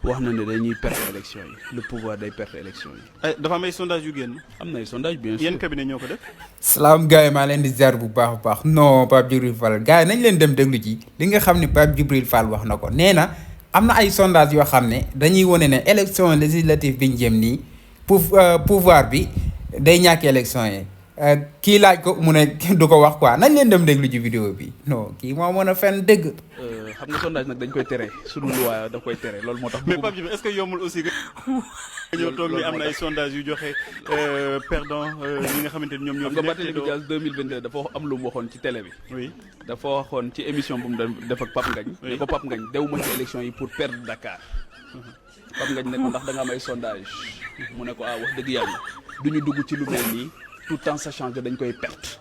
wax na ne dañuy perdre élection yi le pouvoir day perdre élection yi. dafa am ay sondage yu génn. am na ay sondage bien sûr. yéen cabinet ñoo ko def. salaam gars yi maa leen di ziar bu baax a baax non Pape Djibril Fall gars yi nañ leen dem déglu ci li nga xam ne Pape Djibril Fall wax na ko nee na am na ay sondage yoo xam ne dañuy wane ne élection législative bi ñu jëm nii pouvoir bi day ñàkk élection yi kii laaj ko mu ne du ko wax quoi nañ leen dem déglu ci vidéo bi non kii moo mën a fenn dëgg. xam nga sondage nag dañ koy tere sunu loi daf koy tere loolu moo tax. mais Pape Djibril est-ce que yombul aussi que ñëw toog ni am na ay sondage yu joxe perdant ñi nga xamante ni ñoom ñoo. xam nga Barthélémy Dias 2022 dafa am lu mu waxoon ci télé bi. oui dafa waxoon ci émission bu mu doon def ak Pape Ngagne. ne ko Pape Ngagne dew ma ci élection yi pour perdre Dakar. Pape Ngagne ne ko ndax da nga am ay sondage mu ne ko wax dëgg yàlla du ñu dugg ci lu mel nii tout en sachant que dañ koy perte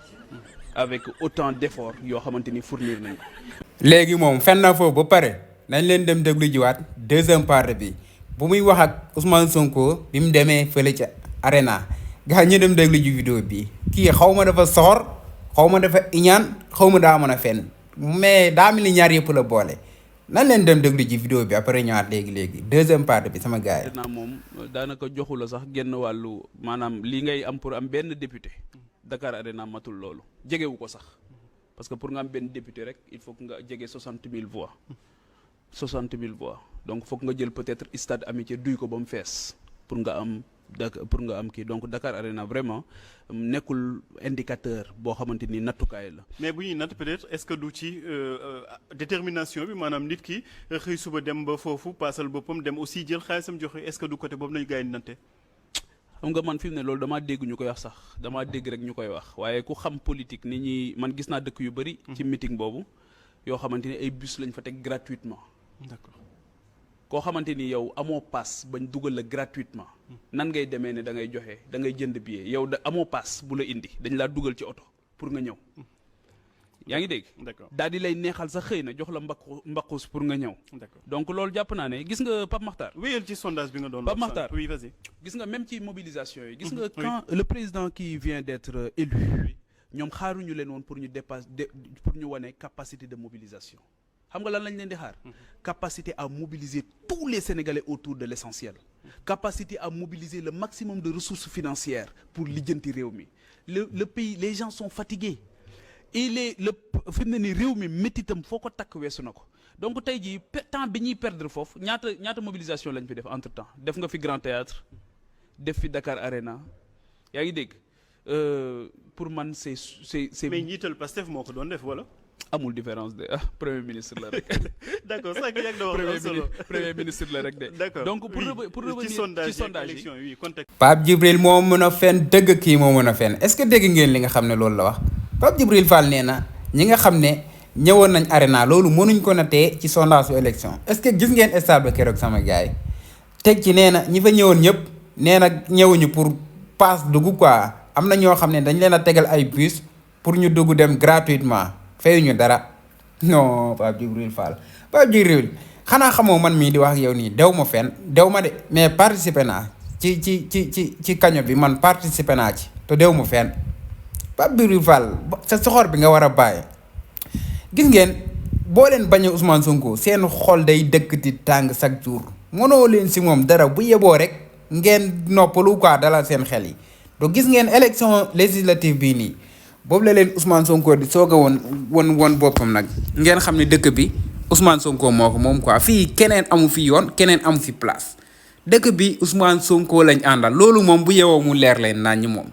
avec autant d'efforts yoo xamante ni fournir nañ ko. léegi moom fen na foofu ba pare nañ leen dem déglu jiwaat deuxième partie bi bu muy wax ak Ousmane Sonko bi mu demee fële ca Arena gaa ñu dem déglu ji vidéo bi kii xaw ma dafa soxor xaw ma dafa iñaan xaw ma daa mën a fen mais daa mel ni ñaar yëpp la boole nañ leen dem déglu ji vidéo bi après ñëwaat léegi deuxième partie bi sama gars yi. Arena moom daanaka joxu la sax genn wàllu maanaam lii ngay am pour am benn député Dakar Arena matul loolu jegewu ko sax. parce que pour nga am benn député rek il faut que nga jege 60 000 voix 60 000 voix donc foog nga jël peut-être stade Amitié duy ko ba mu fees pour nga am kii donc Dakar Arena vraiment nekkul indicateur boo xamante ni nattukaay la. mais bu ñuy natt peut-être est-ce que du ci détermination bi maanaam nit ki xëy suba dem ba foofu paasal boppam dem aussi jël xaalisam joxe est-ce que du côté boobu nañu gars yi natte. xam nga man fi mu ne loolu damaa dégg ñu koy wax sax damaa dégg rek ñu koy wax waaye ku xam politique ni ñuy man gis naa dëkk yu bëri. ci meeting boobu yoo xamante ni ay bus lañ fa teg gratuitement. d'accord koo xamante ni yow amoo pass bañ dugal la gratuitement. nan ngay demee ne da ngay joxe da ngay jënd billet yow da amoo pass bu la indi dañ laa dugal ci oto pour nga ñëw. yaa ngi dégg. d'accord daal di lay neexal sax xëy na jox la mbaqus pour nga ñëw. d'accord donc loolu jàpp naa ne gis nga Pape Makhtar. wéyal ci sondage bi nga doon. Pape Makhtar oui vas-y. gis nga même ci mobilisation yi. gis nga quand le président qui vient d'être élu. ñoom xaaruñu leen woon pour ñu pour ñu wane capacité de mobilisation. xam nga lan lañ leen di xaar. capacité à mobiliser tous les Sénégalais autour de l'essentiel. capacité à mobiliser le maximum de ressources financières pour lijjanti réew mi le pays les gens sont fatigués. fi mu ne nii réew mi méttitam foo ko takk weesu na ko donc tey jii temps bi ñuy perdre foofu ñaata mobilisation lañ fi def entre temps def nga fi Grand Théâtre def fi Dakar Arena yaa ngi dégg pour man c'est mais njiital Pastef moo ko doon def wala. amul différence de premier ministre la rek. d'accord sax yàgg na wax solo premier ministre la rek de. d'accord donc pour revenir ci sondage yi contexte. Pape Djibril moo mën a fen dëgg kii moo mën a fen est-ce que dégg ngeen li nga xam ne loolu la wax Pape Djibril Fall nee na ñi nga xam ne ñëwoon nañ Arena loolu mënuñ ko natee ci sondage su élection est-ce que gis ngeen stade ba keroog sama gars yi teg ci nee na ñi fa ñëwoon ñëpp nee na ñëwuñu pour passe dugg quoi am na ñoo xam ne dañ leen a tegal ay bus pour ñu dugg dem gratuitement fayuñu dara non Pape Djibril Fall Pape Djibril xanaa xamoo man mii di wax ak yow nii dew ma fenn dew ma de mais participé naa ci kaño bi man participé naa ci te dew ma fenn Pape Djibril Fall sa soxor bi nga war a bàyyi gis ngeen boo leen bañ a Ousmane Sonko seen xol day dëkk di tàng chaque jour mënoo leen si moom dara bu yeboo rek ngeen noppalu quoi dalal seen xel yi donc gis ngeen élection législative bii nii boobu la leen Ousmane Sonko di soog a woon boppam nag ngeen xam ne dëkk bi Ousmane Sonko moo ko moom quoi fii keneen amu fi yoon keneen amu fi place dëkk bi Ousmane Sonko lañ àndal loolu moom bu yewoo mu leer leen naan ñi moom.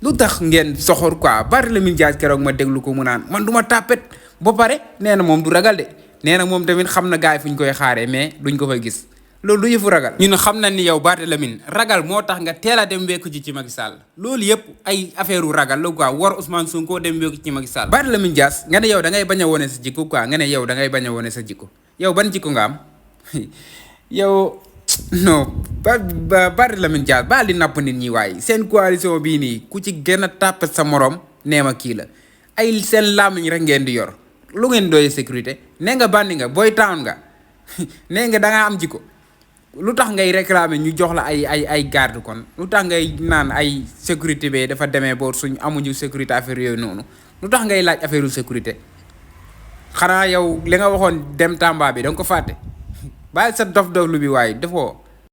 lu tax ngeen soxor quoi Barthélémy Dias keroog ma déglu ko mu naan man du ma tàppet ba pare nee na moom du ragal de nee na moom tamit xam na gars yi fu ñu koy xaaree mais duñ ko fa gis loolu du yëfu ragal. ñun xam na ni yow Barthélémy ragal moo tax nga teel a dem wekku ci Macky Sall loolu yëpp ay affaire u ragal la quoi war Ousmane Sonko dem wekku ci Macky Sall. Barthélémy Dias nga ne yow da ngay bañ a wone sa jikko quoi nga ne yow da ngay bañ a wone sa jikko yow ban jikko nga am yow. non Barthélémy Dias baal di napp nit ñi waaye seen coalition bii nii ku ci gën a tàppet sa morom nee ma kii la ay seen làmmiñ rek ngeen di yor lu ngeen doy sécurité nee nga bandi nga boy town nga nee nga da ngaa am jikko lu tax ngay réclamer ñu jox la ay garde kon lu tax ngay naan ay sécurité bi dafa demee boor suñ amuñu sécurité affaire yooyu noonu lu tax ngay laaj affaire sécurité xanaa yow li nga waxoon dem Tamba bi da nga ko fàtte bàyyi sa dof doflu bi waaye defoo